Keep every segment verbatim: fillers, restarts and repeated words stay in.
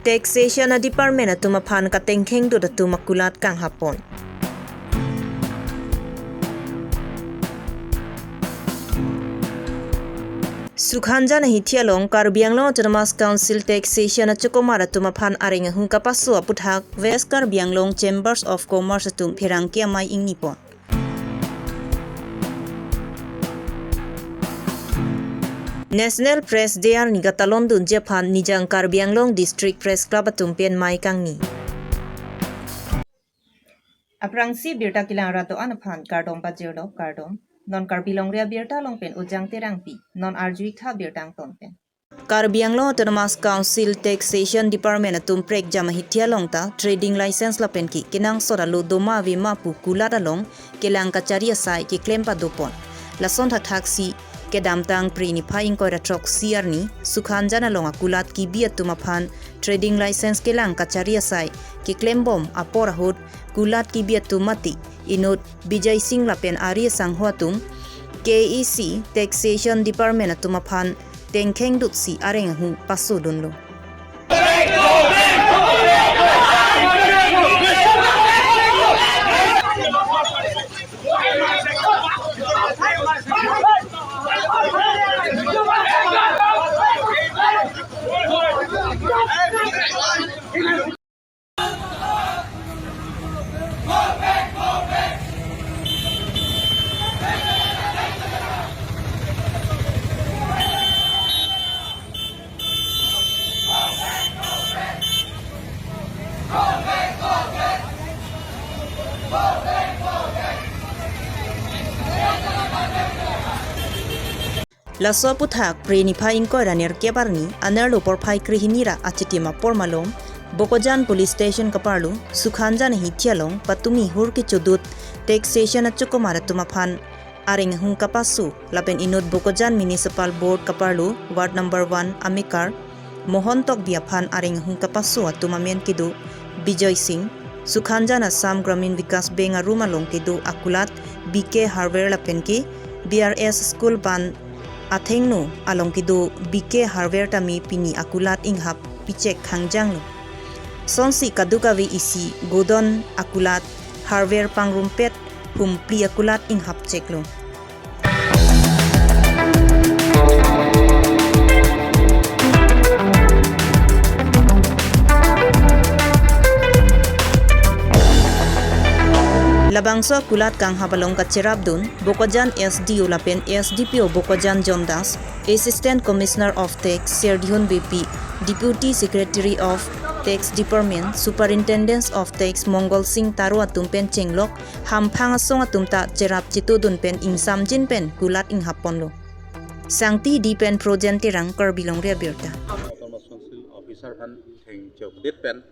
Taxation a-department atum aphan katengkheng dut atum akulat kanghap pon. Sukhanjan ahithi along Karbi Anglong Autonomous Council Taxation achokomar atum aphan areng ahu kapaso aputhak West Karbi Anglong Chambers of Commerce atum pherangke amei ingni pon. National Press Day arni katalon dunji aphan Nijang Karbi Anglong District Press Club atum pen mei kangni. Aphrangsi birta kelang rat do-an aphan kardom pajirlo, kardom. Non Karbi Longri Abirta along pen Ojang Terangpi, non arju-ik tha birta angton pen. Karbi Anglong Autonomous Council Taxation Department atum prekjam ahithi along ta trading license lapen ke kenangsot alo doma ave ma pu kulat along kelang kachari asai keklem pado pon. Lason thakthaksi kedamtang Phre niphai ingkoi ra throksi arni Sukhanjan along akulat kebi atum aphan trading license kelang kachari asai keklem bom apor ahut kulat kebi atum mati inut Bijay Singh lapen ari asangho atum K A A C Taxation Department atum aphan tengkheng dutsi areng ahu paso dunlo. Laso aputhak Phre niphai ingkoi ra nerkep arni anerlo porphai krehini ra achitim apor malom Bokajan Police Station kaparlo Sukhanjan ahithi along patumi hur kechodut taxation achokomar atum aphan areng ahu kapaso lapen inut Bokajan Municipal Board kaparlo Ward number one amekar Mohon Tokbi aphan areng ahu kapaso atum amen kedo Bijoy Singh, Sukhanjan Assam Gramin Vikas Bank arum along kedo akulat B K Hardware lapen ke B R S School ban athengno along kedo B K Hardware tame pini akulat inghap pichek hangjanglo. Sonsi kadokave isi godown akulat hardware pangrumpet humpli akulat inghap cheklo. Labangso akulat kanghap along kacherapdun Bokajan S D O lapen S D P O Bokajan John Das, Assistant Commissioner of Tax Serdihun Beypi, Deputy Secretary of Tax Department, Superintendent of Tax Mongol Singh Taro atum pen chenglok hamphang asong atum ta cherap chetudun pen ingsamjin pen kulat inghap ponlo. Sangti D pen Projen Terang, Karbi Longri Abirta. Autonomous Council officer aphan thengchokdet pen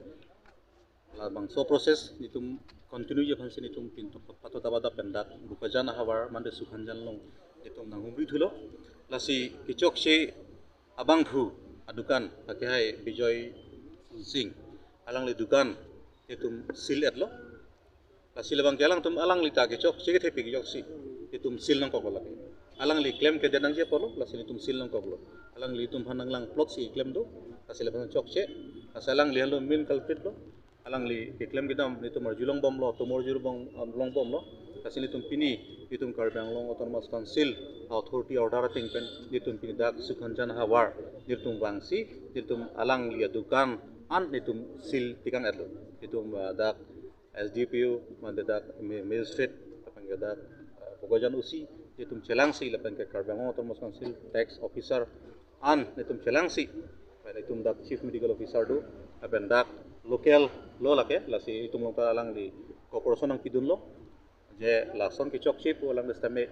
labangso process netum continue ji aphansi netum pintu pato tabada pen dak Bokajan ahavar mande Sukhanjan along netum nanghumri thulo. Lasi kechokche abangphu adukan akehai Bijoy Singh alangli dukan netum seal etlo. Lasi labang ke alangtum alangli ta kechokche kethepi kechokche netum seal nangkoklo lake. Alangli klem kedet nangji apotlo, lasi netum seal nangkoklo. Alanglitum aphan nanglang plot si klem do, lasi labang chokche, lasi alangli henlo main culprit lo. Alangli keklem kedam netum arjulong bomlo, tomor arjulong bom, um, long bomlo. Lasi netum pini, netum Karbi Anglong Autonomous Council authority order ateng pen netum pini dak Sukhanjan ahavar netum vangsi, netum alangli adukan an netum seal tikang etlo. Netum, uh, dak S D P O, mande dak ma-, magistrate, lapen ke dak, uh, Bokajan O C, netum chelangsi, lapen ke Karbi Anglong Autonomous Council tax officer an netum chelangsi, lapen netum dak Chief Medical Officer do, lapen dak local lo lake, lasi netum along ta alangli cooperation nangpidunlo, je lason kechokche pu alangli sitame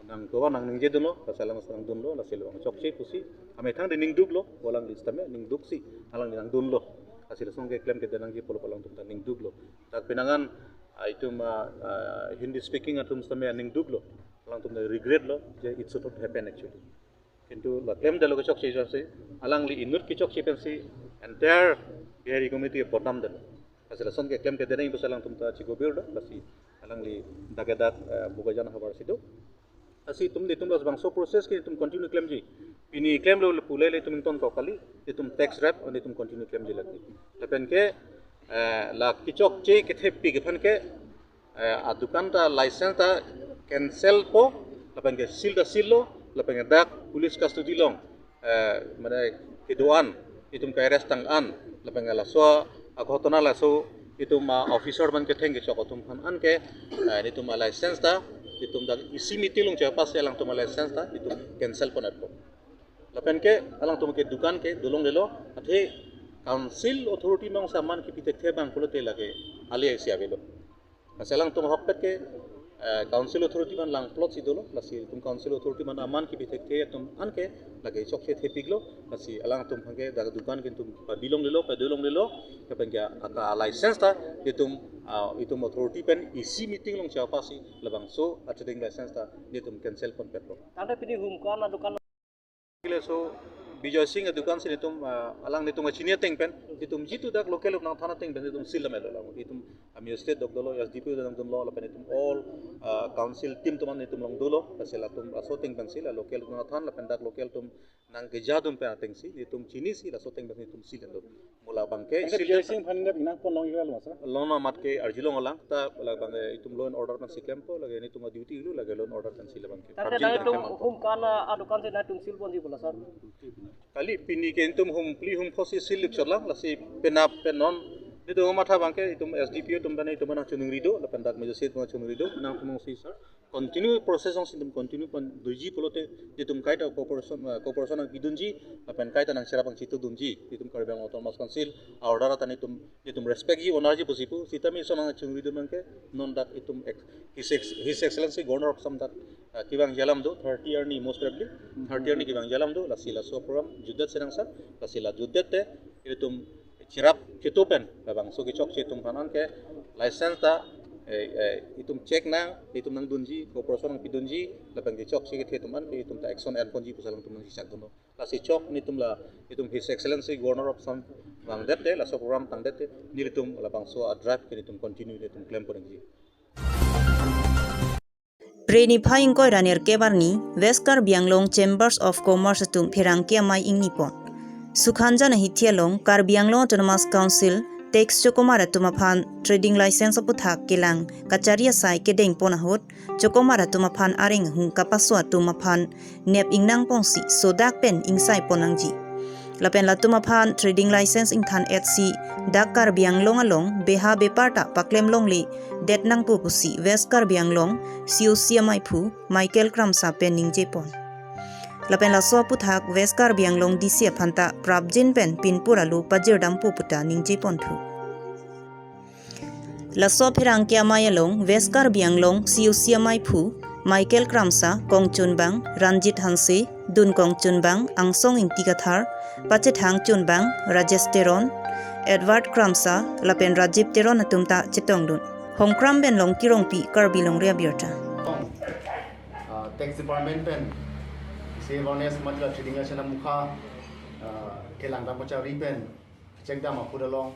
nangtovar nangningjedunlo, lasi alang nangdunlo, lasi labang chokche pusi, amethang de ningduklo, alangli sitame ningduksi, alangli nangdunlo, lasi lason keklem kedet nangji pulo alangtum ta ningduklo. Dak pinangan, ah, itum, ah, ah, Hindi speaking atum sitame ningduklo, alangtum ta regret lo, je it should not happen actually. Kintu la klemdetlo kechokche jasi, alangli inut kechokche pensi entire Bihari community bodnam detlo. Lasi lason keklem kedet nangji pusi alangtum ta chikobir do, lasi alangli dak ke dak, eh, Bokajan ahavar si do. Lasi itum netum labangso process ke itum continue klemji. Pini klemlo le pule le itum ingtonkok kali, itum tax rap, itum continue klemji lagi. Lapen ke, eh, la kechokche kethepik aphan ke, eh, adukan ta license ta cancel po, lapen ke seal ta seal lo, lapen ke dak police custody along, eh, mane kedo-an, itum ke-arrest tang-an, lapen ke laso aghotona laso itum a-officer man ketheng kechok atum aphan an ke, eh, itum a-license ta, itum dak isi meeting along chepass alangtum a-license ta itum cancel pon-et po. Lapen ke alangtum ke dukan ke dolonglelo, athe council authority along saman kepi thekthe abang pulote lake ale isi avelo. Lasi alangtum ahokpet ke, eh, council authority man lang plot si dolo, lasi itum council authority man aman kepi thekthe atum an ke lake chokche thepiklo, lasi alangtum aphan ke dak dukan ke itum pabilonglelo, padolonglelo, lapen ke aka license ta itum, ah, itum authority pen isi meeting along chepass si labangso a-trading license ta itum cancel ponpetlo. Tangte pini hum ko-an adukan Kile so Bijoy Singh adukan si itum, ah, alang itum kachini ateng pen, itum jitu dak local atum nangthan ateng pen itum seal lamelo lang. Itum a-magistrate dok dolo, S D P O dok dolo, lapen itum all, ah, council team atum an itum long dolo, lasi latum laso ateng pen si la local atum nangthan, lapen dak local atum nangkeja atum pen ateng si, itum chinisi laso ateng pen itum seal lo. Mo labang ke Tangte seal Bijoy Singh aphan nep inang pon long ira lo masa? Long amat ke arjulong alang, ta labang, eh, itum law and order pen si klempo, lake itum a-duty lo, lake law and order pen si labang ke. Tangte Arjulong nangtum klempo. Hum ko-an adukan si nangtum seal ponji pulo sir? Kali pini ke itum hum phli hum pho si seal lik chot lang, lasi penap pen non. Itum matha abang ke itum S D P O atum pen itum nangchoningri do, lapen dak magistrate nangchoningri do, nangtum si sir. Continue process along si itum continue pon doji pulote itum kaita cooperation, eh, cooperation nangpidunji, lapen kaita nangcherap nangchitudunji, itum Karbi Anglong Autonomous Council a-order atan itum, itum respect ji, honor ji pusi pu, sitame ison nangchoningri do abang ke, non dak itum ex-, His Ex-, His Excellency Governor of Assam dak, eh, kevangji alam do, thirty arni most probably, thirty arni kevangji alam do, lasi laso program jutdet si nang sir, lasi la jutdet te, itum cherap chitu pen, labangso kechokche atum aphan an ke license ta, eh, eh, itum check nang, itum nangdunji, cooperation nangpidunji, lapen kechokche kethe atum an ke itum ta action en ponji pusi alangtum nangchechak dunlo. Lasi chok nelitum la, itum His Excellency Governor of Assam vangdet te, laso program tangdet te, nelitum labangso a-drive ke nelitum continue nelitum klem ponji. Phre niphai ingkoi ra nerkep arni, West Karbi Anglong Chambers of Commerce atum pherangke amei ingni pon. Sukhanjan ahithi along Karbi Anglong Autonomous Council tax chokomar atum aphan trading license aputhak kelang kachari asai kedeng pon ahut, chokomar atum aphan areng ahung kapaso atum aphan nep ingnang ponsi sodak pen ingsai pon nangji. Lapen latum aphan trading license ingthan-et si dak Karbi Anglong along beha bepar ta paklem longle det nangpo pusi West Karbi Anglong C O C amaiphu Michael Kramsa pen ningje pon. Lapen laso aputhak West Karbi Anglong D C aphan ta prapjin pen pinpur alu pajirdampo puta ningje ponthu. Laso pherangke amei along West Karbi Anglong C O C amaiphu Michael Kramsa, kongchunbang Ranjit Hanse, dun kongchunbang Angsong Ingti Kathar, pachethang chunbang Rajesh Teron, Edward Kramsa, lapen Rajiv Teron atum ta chetongdun. Hongkram pen Longki Rongpi, Karbi Longri Abirta. Ah, tax department pen, isi awareness matla trading license amukha, ah, kelang dam kachari pen, check dam aphuthak along.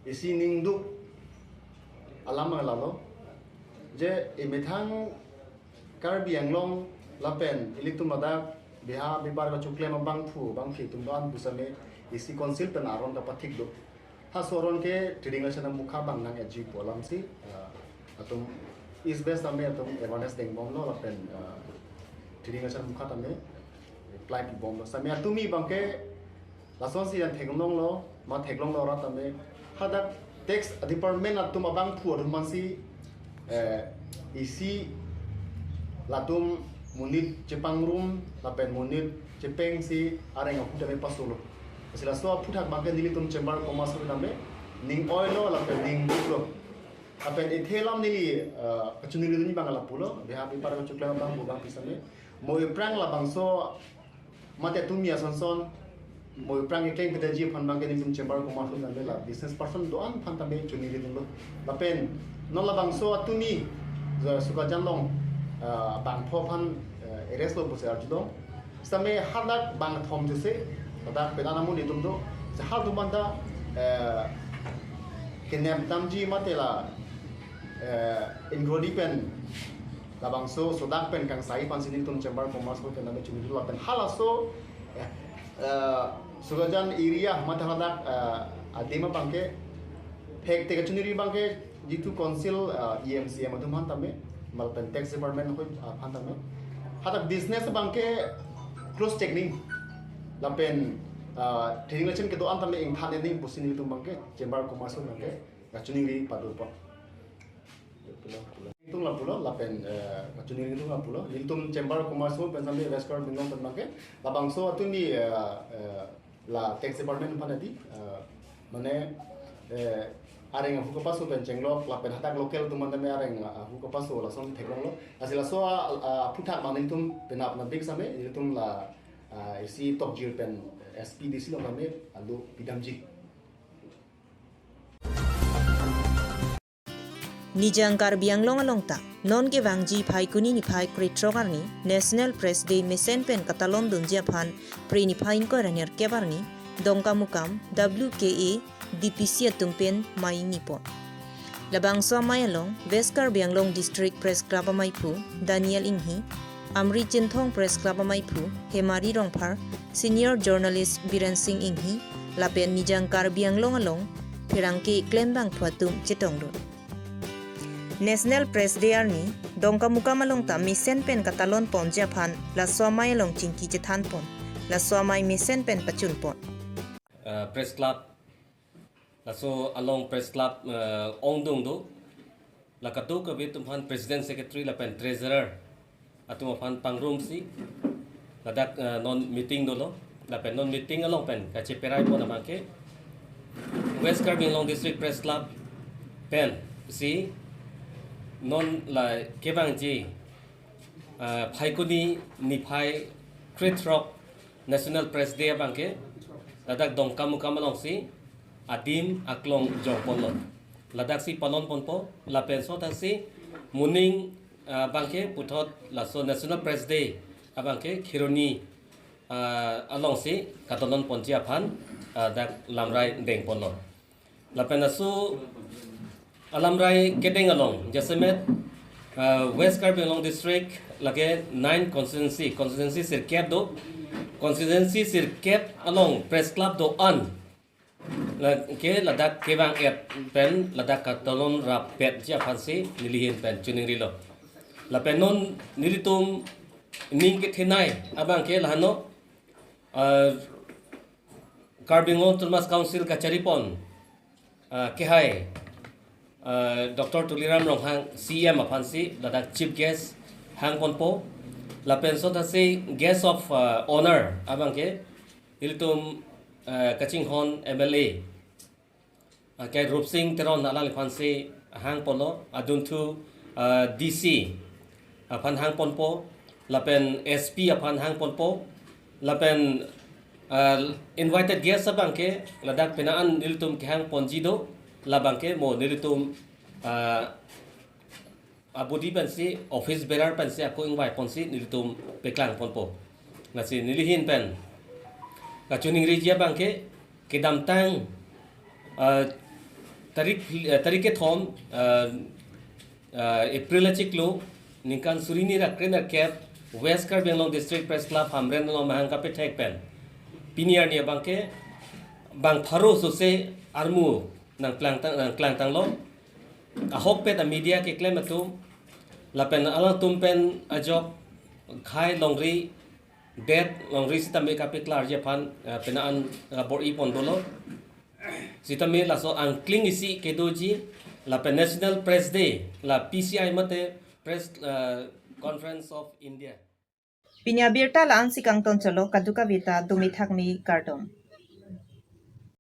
Isi ningduk alam abang lalo. Je emethang Karbi Anglong lapen ilitum ladak beha bepar kachoklem abangphu, abangpi atum do-an pusitame isi council pen aron kapathik do. Halaso aron ke trading license amukha abang nang-etji pu alam si, ah, atum East West tame atum awareness dengbomlo lapen, ah, trading license amukha tame apply pibomlo. Sitame atum abang ke lasonsi an theklonglo, ma theklonglo ra tame. Hadak tax department atum abangphu atum aphansi, eh, isi latum monit chepangrum, lapen monit chepengsi areng ahut tame pasolo. Lasi laso aphuthak abang ke nelitum Chamber of Commerce tame ning-oilo, lapen ningduklo. Lapen ethe alam neli, eh, kachiningri dun abang lapulo, beha bepar kachoklem abangphu abangpi tame. Mo aphrang labangso mate atum ason ason, mo aphrang keklem kedaji aphan abang ke nelitum Chamber of Commerce tame la business person do-an aphan tame chiningri dunlo. Lapen non labangso atum, ja Sukajan along, ah, bangpho aphan, eh, arrest lo pusi arjulo. Sitame hadak bangthom juse, hadak penang amonit atum do, je halatum aphanta, eh, kenep damji mate la, eh, inquiry pen Labangso sodak pen kangsai aphansi nelitum Chamber of Commerce pen name chuniri lapen halaso, eh, eh, Sugajan area mate hadak, eh, adim abangke thekthek kachuniri abangke jitu council, eh, E M, C M atum aphan tame, mal pen tax department ahut, eh, aphan tame. Hadak business abangke close checking. Lapen, eh, trading license kedo-an tame ingthan ening pusi nelitum abangke Chamber of Commerce abangke kachuniri padopon. Nelitum lapulo lapen, eh, kachuniri nelitum lapulo. Nelitum Chamber of Commerce pen tame West Karbi Anglong pen abangke labangso atumi, eh, eh, la tax department aphan adi, eh, mane, eh, areng ahu kapaso pen chenglok lapen hadak local atum aphan tame areng ahu kapaso lason theklonglo. Lasi laso a, a, aphuthak abang nelitum penap nabik same nelitum la, ah, isi tokjir pen S P D C along tame alo pidamji. Nijang Karbi Anglong along ta non kevangji Phaikuni niphai krethrok arni National Press Day mesen pen katalon dunji aphan Phre niphai ingkoi ra nerkep arni Dongkamukam W K A D P C atum pen mei nipon. Labangso amei along West Karbi Anglong District Press Club amaiphu Daniel Inghi, Amri Chinthong Press Club amaiphu Hemari Rongphar, senior journalist Biren Singh Inghi, lapen Nijang Karbi Anglong along pherangke klembangphu atum chetongdun. National Press Day arni Dongkamukam along ta mesen pen katalon ponji aphan laso amei along chingki chethanpon, laso amei mesen pen pachunpon. Eh, Press Club, laso along Press Club, eh, ongdung do, la kadokave atum aphan President, Secretary lapen Treasurer atum aphan pangrumsi ladak, eh, non meeting dolo, lapen non meeting along pen kacheperai pon abangke West Karbi Anglong District Press Club pensi non la kevangji, eh, Phaikuni niphai krethrok National Press Day abangke ladak Dongkamukam alongsi adim aklong jongponlo. Ladaksi palon ponpo, lapen sotasi moning, ah, abangke puthot laso National Press Day abangke Kheroni, ah, alongsi katalon ponji aphan, ah, dak lamrai dengponlo. Lapen laso alamrai kedeng along jasemet, ah, West Karbi Anglong District lake nine constituency, constituency sirkep do, constituency sirkep along Press Club do-an lake ladak kevang-et pen ladak katalon rappetji aphansi nelihin pen chuningrilo. Lapen non nelitum ning kethenei abangke lahano, ah, Karbi Anglong Autonomous Council kacharipon, ah, kehai, ah, Doctor Tuliram Ronghang C E M aphansi ladak chief guest hangponpo, lapen sotasi guest of, ah, honor abangke ilitum, ah, kachinghon M L A, ah, ke Rupsing Teron alangliphansi hangponlo, adunthu, ah, D C aphan hangponpo, lapen S P aphan hangponpo, lapen, ah, invited guest abangke ladak penang an nelitum kehangponji do, labangke mo nelitum, ah, abudi pensi office bearer pensi ako ingvaiponsi nelitum peklangponpo. Lasi nelihin pen kachuningriji abangke kedamtang, ah, tarik, ah, tarik kethom, ah, ah, April achiklo, ningkan suri hini ra krenerkep, West Karbi Anglong District Press Club Hamren along mahang kapethek pen pini arni abangke bang pharo sose armu nangklangtang, nangklangtanglo. Ahokpet a media keklem atum lapen alangtum pen ajok khei longri, det longri sitame kapeklarji aphan, eh, penang an, eh, bor-ipon dolo. Sitame laso angkling isi kedoji lapen National Press Day la P C I mate Press, eh, Conference of India. Pini abirta la-ansi kangton cholo, kadokave ta dome thakme kardom.